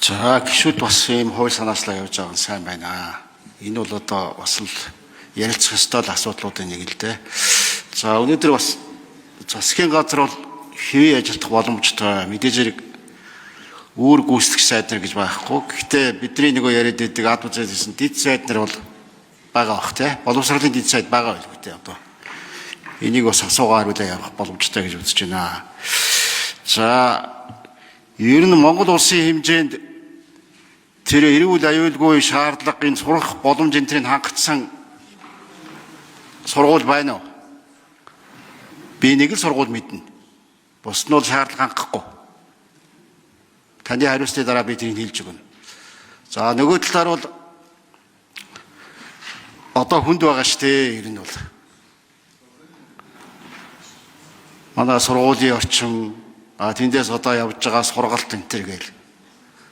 За гişүүд бас ийм хууль санаачлаа явж байгаа нь сайн байна. Энэ бол одоо бас л ярилцах ёстой л асуудлуудын нэг л дээ. За өнөөдөр бас засгийн газар бол хэвээ ажиллах боломжтой. Мэдээж хэрэг үүр гүйцэтгэх сайд нар гэж байхгүй. Гэхдээ бидний нөгөө яриад байдаг ад үзээсэн дид сайд нар бол байгаа бах те. Боловсролын дид сайд байгаа байлгүй те одоо. Энийг бас асуугаа хариулаа явах боломжтой гэж үзэж байна. За ер нь Монгол улсын хэмжээнд тэр эрүүл аюулгүй шаардлагын сурах боломж энэ тэрийг хангацсан сургууль байна уу? Би нэг л сургууль мэднэ. Бус нь бол шаардлага хангахгүй. Таны хариуцлын дараа би тэрийг хэлж өгнө. За нөгөө талаар бол одоо хүнд байгаа шүү дээ. Ер нь бол манай сургуулийн орчин тэндээс одоо явж байгаа сургалт энэ төр гээл.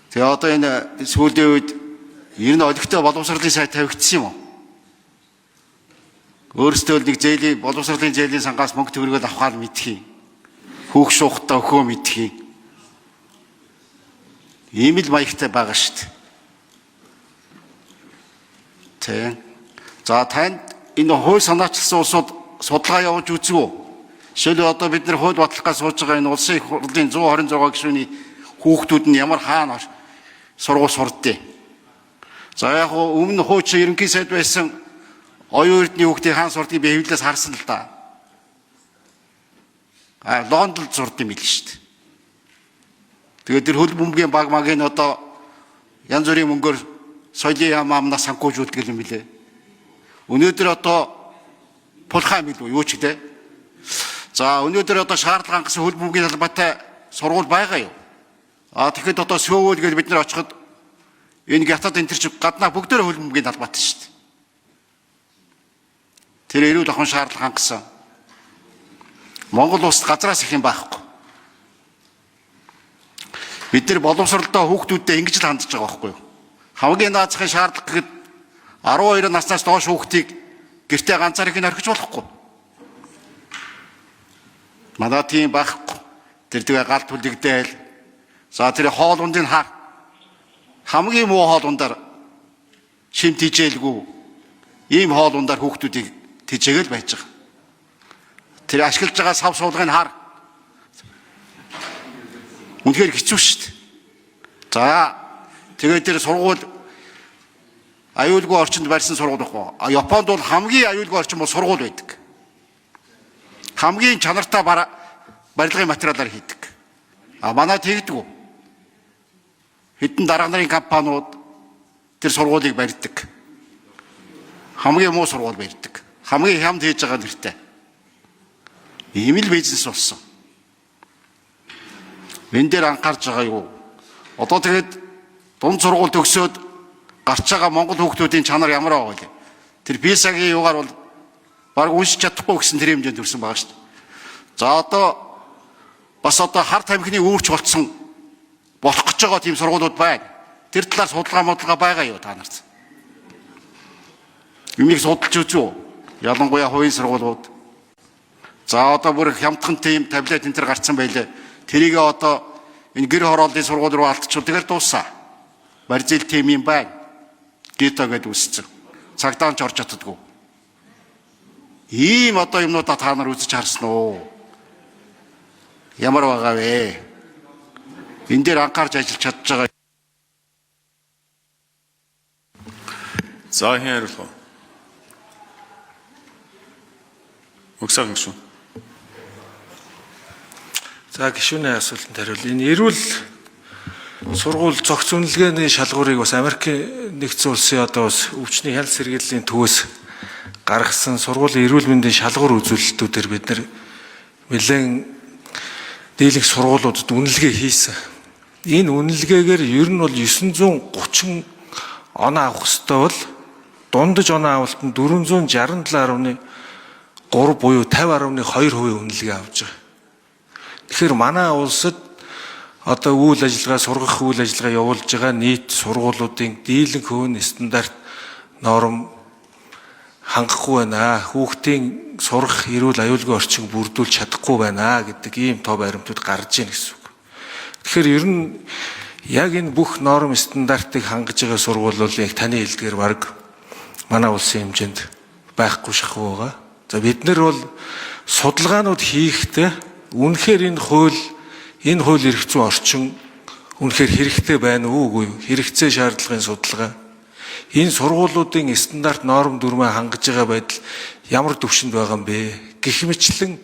Тэгээ одоо энэ сүүлийн үед ер нь олигтой боловсролын сайд тавигдсан юм уу? Өөрөөсөө л нэг зээлийн боловсролын зээлийн сангаас мөнгө төгрөгөөр авахаар мэдхий. Хүүх шуухтаа өхөө мэдхий. Ийм л маягтай байгаа шүү дээ. Тэ. За танд энэ хууль санаачилсан улсууд судалгаа явуулж үзв үү? Жишээлбэл одоо бид нэр хууль батлах гэж сууж байгаа энэ улсын их хурлын 126 гишүүний хүүхдүүд нь ямар хаана сургууль сурдیں۔ За яг өмнө хуучин ерөнхий сайд байсан оюун эрдний хүүхдийн хаан сурдгийг би хэвлэлээс харсан л да. А Лондонд сурд юм билээ шүү дээ. Тэгээд тэр хөл бөмбөгийн баг магийн одоо янз бүрийн мөнгөөр соёлын яам амнаас санхүүжүүлдэг юм билээ. Өнөөдөр одоо пулхаа юм билүү юу ч гэдэг. За өнөөдөр одоо шаардлага хангасан хөл бөмбөгийн талбайтай сургууль байгаа юу? А тэгэхэд одоо Сөүл гэж бид нар очиход энэ гятад энэ төр чи гаднаа бүгдээр хөл бөмбөгийн талбайтай шүү дээ. Тэр эрүүл ахуйн шаардлага хангасан. Монгол улсад газраас их юм байхгүй. Бид нар боловсролдоо хүүхдүүдтэй ингэж л хандж байгаа байхгүй юу? Хамгийн наазахын шаардлага гэхэд 12 наснаас доош хүүхдийг гэртээ ганцаарх нь орхиж болохгүй. Манай тийм байхгүй. Тэр тэгээ гал түлэгдээл. За тэр хоол ундыг хар. Хамгийн муу хоол ундаар шим тижээлгүй ийм хоол ундаар хүүхдүүдийг тижээгэл байж байгаа. Тэр ашиглаж байгаа сав суулгыг хар. Үнэхээр хэцүү шүү дээ. За тэгээд тэр сургууль аюулгүй орчинд барьсан сургууль байхгүй. Японд бол хамгийн аюулгүй орчин бол сургууль байдаг. Хамгийн чанартай барилгын материалаар хийдэг. А манай тэгдэггүй. Хэдэн дарга нарын компаниуд тэр сургуулийг барьдаг. Хамгийн муу сургууль барьдаг. Хамгийн хямд хийж байгаа нэртэй. Ийм л бизнес болсон. Энэ дээр анхаарч байгаа юу? Одоо тэгээд дунд сургууль төгсөөд гарч байгаа монгол хүүхдүүдийн чанар ямар байгаа вэ? Тэр PISA-гийн югаар бол бараг уншиж чадахгүй гэсэн тэр хэмжээнд төрсэн байгаа шүү дээ. За одоо бас одоо хар тамхины үүрч болцсон болох гэж байгаа тийм сургуулиуд байна. Тэр талаар судалгаа модлага байгаа юу та нарт? Юмыг судалж үзв үү? Ялангуяа хувийн сургуулиуд. За одоо бүр хямдхан тийм таблет энэ төр гарцсан байлээ. Тэрийг одоо энэ гэр хорооллын сургууль руу алдчихвал тэгэл дуусаа. Барзил тийм юм байна. Гито гэдээ үсцэн. Цагдаа ч орж чаддаггүй. Ийм одоо юмнуудаа та нар үзэж харсан уу? Ямар байгаа вэ? Энэ дээр анхаарч ажиллаж чадж байгаа. За хэн хариулах вэ? Өгсөг гишүүн. За гишүүний асуултанд хариул. Энэ эрүүл сургууль зохиц үнэлгээний шалгуурыг бас Америкийн нэгдсэн улсын одоо бас өвчний хяналт сэргийллийн төвөөс гаргасан сургуулийн эрүүл мэндийн шалгуур үзүүлэлтүүдээр бид нар нэлээд дийлэнх сургуулиудад үнэлгээ хийсэн. Энэ үнэлгээгээр ер нь бол 930 оноо авах ёстой бол дундаж оноо авалт нь 467.3 буюу 50.2% үнэлгээ авч байгаа. Тэгэхээр манай улсад одоо үйл ажиллагаа сургах үйл ажиллагаа явуулж байгаа нийт сургуулиудын дийлэнх хувь нь стандарт норм хангахгүй байна. Хүүхдийн сурах эрүүл аюулгүй орчин бүрдүүлж чадахгүй байна гэдэг ийм тоо баримтууд гарч ийн гэсэн үг. Тэгэхээр ер нь Яг энэ бүх норм стандартыг хангаж байгаа сургууль бол яг таны хэлдгээр баг манай улсын хэмжээнд байхгүй шахуу байгаа. За бид нар бол судалгаанууд хийхдээ үнэхээр энэ хууль эрх зүйн орчин үнэхээр хэрэгтэй байна уу, үгүй юу? Хэрэгцээ шаардлагын судалгаа, энэ сургуулиудын стандарт, норм дүрмээ хангаж байгаа байдал ямар түвшинд байгаа юм бэ гэх мэтчилэн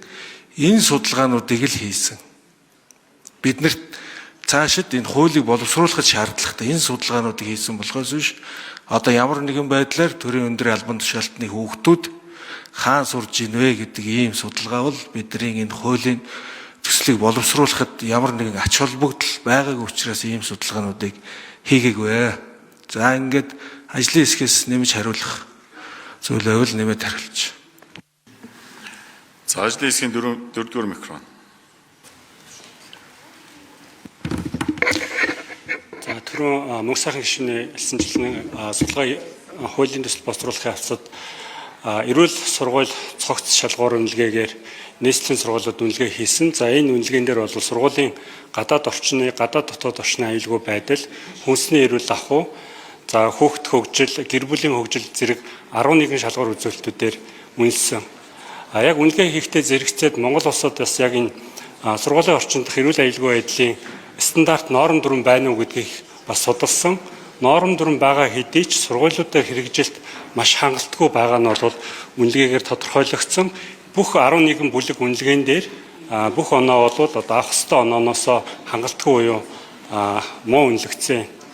энэ судалгаануудыг л хийсэн. Бид нарт цаашид энэ хуулийг боловсруулахад шаардлагатай энэ судалгаануудыг хийсэн болохоос биш одоо ямар нэгэн байдлаар төрийн өндөр албан тушаалтны хүүхдүүд хаан сурж ийн вэ гэдэг ийм судалгаа бол бидний энэ хуулийн төслийг боловсруулахад ямар нэгэн ач холбогдол байгаагүй учраас ийм судалгаануудыг хийгээгүй. За, ингээд ажлын хэсгээс нэмж хариулах зүйл байвал нэмээд хариулж. За, ажлын хэсгийн дөрөвдүгээр микрофон. За, түрүүн Мөнх сайхан гишүүний хэлсэнчлэн судалгаа, хуулийн төсөл боловсруулахын явцад эрүүл сургууль цогц шалгуур үнэлгээгээр нийслэлийн сургуулиуд үнэлгээ хийсэн. За, энэ үнэлгээн дээр бол сургуулийн гадаад орчны, гадаад дотоод орчны аюулгүй байдал, хүнсний эрүүл ахуй, за хүүхд хөгжил, гэр бүлийн хөгжил зэрэг 11 шалгуур үзүүлэлтүүдээр үнэлсэн. А яг үнэлгээ хийхдээ зэрэгцээд Монгол улсад бас яг энэ сургуулийн орчинд эрүүл аюулгүй байдлын стандарт, норм дүрэм байна уу гэдгийг бас судалсан. Норм дүрэм байгаа хэдий ч сургуулиудаар хэрэгжилт маш хангалтгүй байгаа нь бол үнэлгээгээр тодорхойлогдсон. Бүх 11 бүлэг үнэлгээн дээр бүх оноо бол одоо авах ёстой онооноосоо хангалтгүй буюу муу үнэлэгдсэн.